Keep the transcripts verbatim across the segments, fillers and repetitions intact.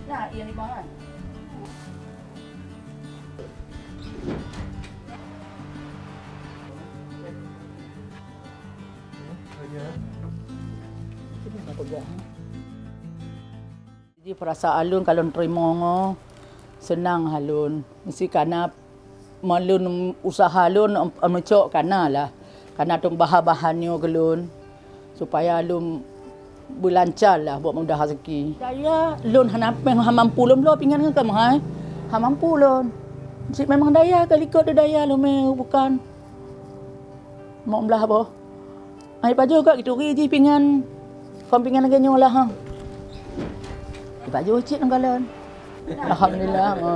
Nah, iya lima kan? Jadi perasaan lôn ka lôn teurimong nyoe seunang ha lôn. Meusti kana meulôn useuha lôn meucok kana lah. Kana teubahan-bahan nyoe keu lôn supaya lôn beulancar lah buat mudah rezeki. Daya lôn hana, memang hana mampu lôn bloe pingan ngon keuh meuhai. Hana mampu lôn. Cit memang daya ka likot daya lôn mé bukan. Mok blah boh. Ai pajoh gak gituri jih pingan. Kon pingan lagèe nyoe lah, ha. Ai pajoh cit ngon galon. Alhamdulillah. Ha.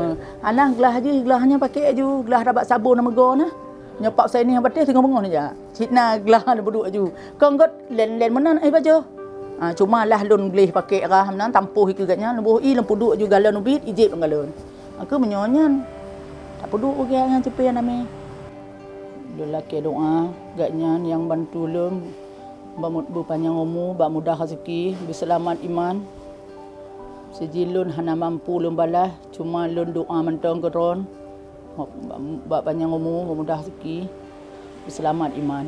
Anang glah jih, glah nyan pakai aju, glah tabak sabon nama go nah. Nyoe pap sai ni batéh singoh beungoh ni jak. Cit na glah na buduk aju. Kon got len-len meunan ai pajoh. Ha, cuma lah lôn gleh pakai rah meunan tampoh ikeue gak nyan, lôn boh i lôn puduk aju galon ubit, ijép lôn galon. Aku meunyoe nyan. Tak puduk ugai ngan ceupée nami. Lôn lakée doa, gobnyan nyang bantu lôn, bak mu-, beupanyang umu, bak mudah rezeki, beuseulamat iman. Sijih lôn hana mampu lôn balaih, cuma lôn doa mantong keu droen, bak, bak panyang umu, bak mudah rezeki, beuseulamat iman.